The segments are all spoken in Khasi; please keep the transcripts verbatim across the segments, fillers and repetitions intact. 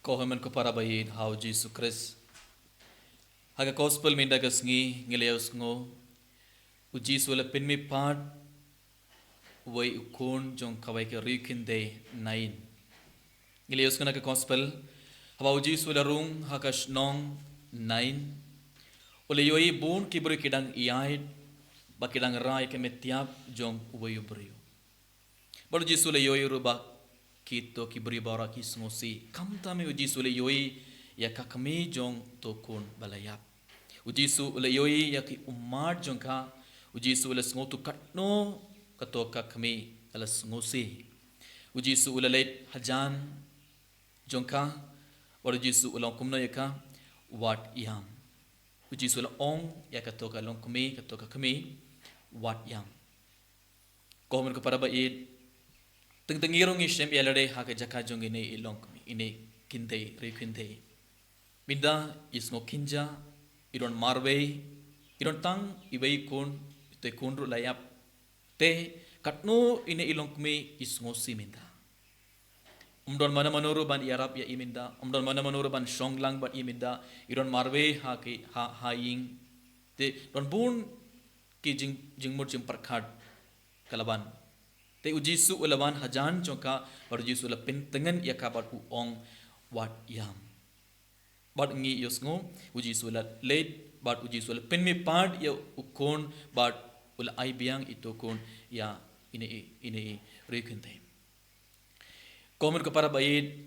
Ko hynmen ko para ba ïeit ha u Jisu Khrist. Ha ka gospel mynta ka sngi ngi la ïohsngew u Jisu u la pynmih pat uwei u khun jong kawei ka riewkynthei Nain. Ngi la ïohsngew na ka gospel haba u Jisu u la rung ha ka shnong Nain, u la ïohi bun ki briew ki dang ïaid bad ki dang rai ka mitiap jong uwei u briew. Bad u Jisu u la ïohi ruh ba kito ki briew baroh ki sngewsih. Khamtam u Jisu u la ïohi ïa ka kmie jong uto u khun ba la ïap. U Jisu u la ïohi ïa ki ummat jong ka. U Jisu u la sngewthuh katno kato ka kmie ka la sngewsih. U Jisu u la leit hajan jong ka bad u Jisu u la ong kumno ïa ka, wat ïam. U Jisu u la ong ïa kato ka longkmie, kato ka kmie, wat ïam. Ko hynmen ko para ba ïeit, teng teng ngi ruh ngi shem ïa lade ha ka jaka jong ine i longkmie, ine i kynthei, riewkynthei. Mynta i sngew kynja, i don marwei, i don tang iwei i khun, ito i khun ruh la ïap. Te katno ine i longkmie i sngewsih mynta. Ym don mano mano ruh ban ïarap ïa i mynta, ym don mano mano ruh ban shong lang bad i mynta, i don marwei ha ki, ha, ha ïing. Te don bun ki jing, jingmut jingpyrkhat ka la wan. Te u Jisu u la wan hajan jong ka bad u Jisu u la pyntngen ïa ka bad u ong, wat ïam. Bad ngi ïohsngew u Jisu u la leit bad u Jisu u la pynmih pat ïa u khun bad u la ai biang ito u khun ïa ine i, ine i riewkynthei. Ko hynmen ko para ba ïeit,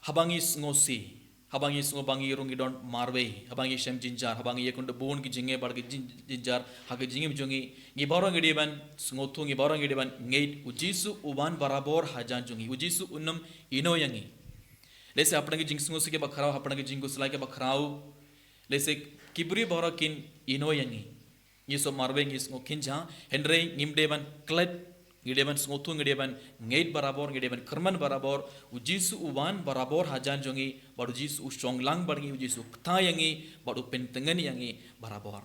haba ngi sngewsih, haba ngi sngew ba ngi ruh ngi don marwei, haba ngi shem jynjar, haba ngi ïakynduh bun ki jingeh bad ki jyn-, jynjar ha ka jingim jong ngi, ngi baroh ngi dei ban sngewthuh, ngi baroh ngi dei ban ngeit u Jisu u wan barabor hajan jong ngi. U Jisu um ïehnoh ïa ngi. Lehse hapdeng ki jingsngewsih kiba khraw, hapdeng ki jingkhuslai kiba khraw, lehse ki briew baroh kin ïehnoh ïa ngi. Ngi sngewmarwei, ngi sngewkynja, hynrei ngim dei ban klet, ngi dei ban sngewthuh, ngi dei ban ngeit barabor, ngi dei ban kyrmen barabor. U Jisu u wan barabor hajan jong ngi bad u Jisu u shong lang bad ngi, u Jisu u kta ïa ngi bad u pyntngen ïa ngi barabor.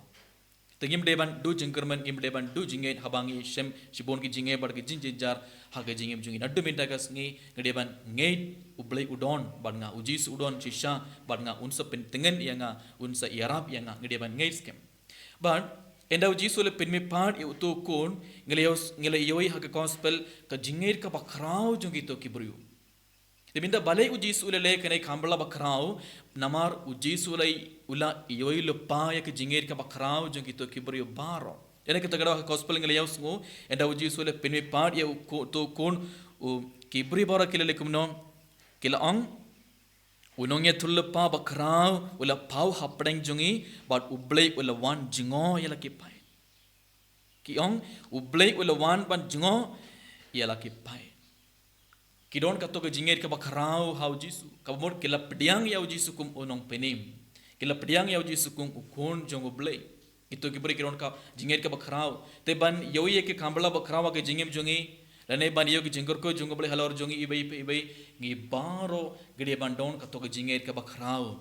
Te ngim dei ban duh jingkyrmen, ngim dei ban duh jingngeit haba ngi shem shibun ki jingeh bad ki jingjynjar ha ka jingim jong ngi. Naduh mynta ka sngi ngi dei ban ngeit U Blei u don bad nga, u Jisu u don shisha bad nga, un sa pyntngen ïa nga, un sa ïarap ïa nga, ngi dei ban ngeit skhem. Bad ynda u Jisu u la pynmih pat ïa uto u khun, ngi la ïoh, ngi la ïohi ha ka gospel ka jingngeit kaba khraw jong kito ki briew. Te mynta balei u Jisu u la leh kane ka khambla bakhraw, namar u Jisu u la, u la ïohi lypa ïa ka jingngeit kaba khraw jong kito ki briew baroh. Ïa kane kata ka daw ha gospel ngi la ïohsngew, ynda u Jisu u la pynmih pat ïa u khun, uto u khun, u, ki briew baroh ki la leh kumno, ki la ong, u nongïathuhlypa bakhraw u la paw hapdeng jong ngi, bad U Blei u la wan jngoh ïa la ki paid. Ki ong, U Blei u la wan ban jngoh ïa la ki paid. Ki don kato ka jingngeit kaba khraw ha u Jisu. Kaba mut ki la pdiang ïa u Jisu kum u nongpynim. Ki la pdiang ïa u Jisu kum u khun jong U Blei. Kito ki briew ki don ka jingngeit kaba khraw. Te ban ïohi ïa ki khambla bakhraw ha ka jingim jong ngi, lane ban ïohi ki jingkyrkhu jong U Blei halor jong ngi iwei pa iwei, ngi baroh ngi dei ban don kato ka jingngeit kaba khraw.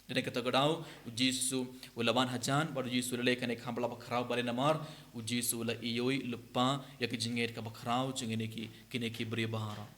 Dei na kata ka daw, u Jisu u la wan hajan, bad u Jisu u la leh kane ka khambla bakhraw, balei namar u Jisu u la ïohi lypa ïa ka jingngeit kaba khraw jong kine ki, kine ki briew baroh.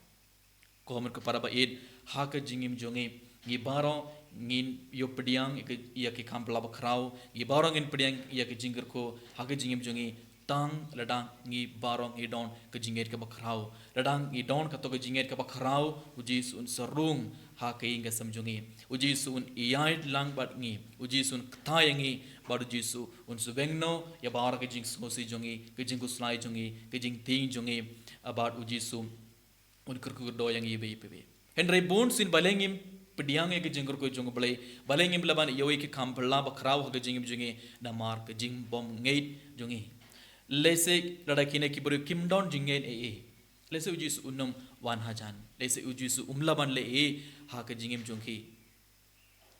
Ko hynmen ko para ba ïeit, ha ka jingim jong ngi, ngi baroh ngin ïoh pdiang ïa ki, ïa ki khambla bakhraw, ngi baroh ngin pdiang ïa ki jingkyrkhu ha ka jingim jong ngi, tang lada ngi baroh ngi don ka jingngeit kaba khraw. Lada ngi don kato ka jingngeit kaba khraw, u Jisu un sa rung ha ka ïing ka sem jong ngi. U Jisu un ïaid lang bad ngi. U Jisu un kta ïa ngi, bad u Jisu un sngewbha noh ïa baroh ka jingsngewsih jong ngi, ka jingkhuslai jong ngi, ka jingtieng jong ngi, bad u Jisu un kyrkhu kyrdoh ïa ngi iwei pa iwei. Hynrei bunsien balei ngim pdiang ïa ka jingkyrkhu jong U Blei, balei ngim lah ban ïohi ki khambla bakhraw ha ka jingim jong ngi, namar ka jingbymngeit jong ngi. Lehse lada kine ki briew kim don jingngeit ei ei, lehse u Jisu un ym wan hajan, lehse u Jisu um lah ban leh ei ei ha ka jingim jong ki.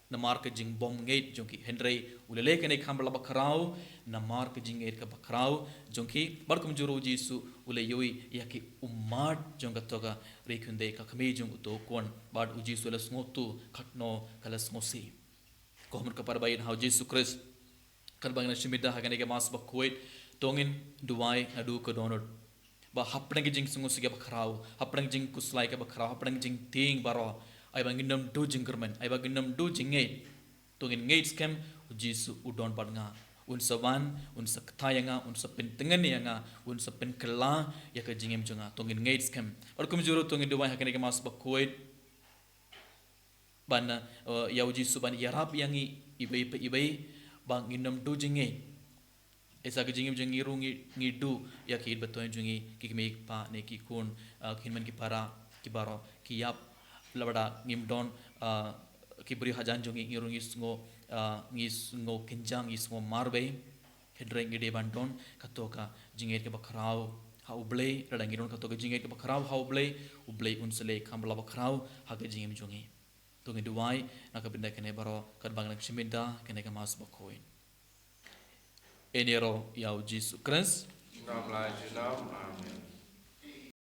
Namar ka jingbymngeit jong ki. Hynrei u la leh kane ka khambla bakhraw namar ka jingngeit kaba khraw jong ki. Bad kumjuh ruh u Jisu u la ïohi ïa ki ummat jong kato ka riewkynthei, ka kmie jong uto u khun. Bad u Jisu u la sngewthuh katno ka la sngewsih. Ko hynmen ko para ba ïeit ha u Jisu Khrist, katba ngi la shim bynta ha kane ka Mass bakhuid, to ngin duwai naduh ka dohnud. Ba hapdeng ki jingsngewsih kiba khraw, hapdeng ki jingkhuslai kiba khraw, hapdeng ki jingtieng baroh, Ai ba ngin ym duh jingkyrmen, ai ba ngin ym duh jingngeit. To ngin ngeit skhem, u Jisu u don bad nga. Un sa wan, un sa kta ïa nga, un sa pyntngen ïa nga, un sa pynkylla ïa ka jingim jong nga. To ngin ngeit skhem. Bad kumjuh ruh to ngin duwai ha kane ka Mass bakhuid. Ban, eh, ïa u Jisu ban ïarap ïa ngi iwei pa iwei, ba ngin ym duh jingngeit. Ïa sa ka jingim jong ngi ruh ngi, ngi duh ïa ki ïeit ba thoh jong ngi, ki kmie ki kpa ne ki khun, eh, ki hynmen ki para, ki baroh ki ïap. Lada ngim don, eh, ki briew hajan jong ngi, ngi ruh ngi sngew, eh, ngi sngew kynjang, ngi sngew marwei. Hynrei ngi dei ban don kato ka jingngeit kaba khraw ha u Blei. Lada ngi don kato ka jingngeit kaba khraw ha u Blei, u Blei un sa leh kam ba la ba khraw ha ka jingim jong ngi. To ngin duwai na ka bynta kane baroh, katba ngi nang shim bynta kane ka Mass bakhuid. Ïaroh ïa u Jisu Khrist. Ngam la junom. Amen.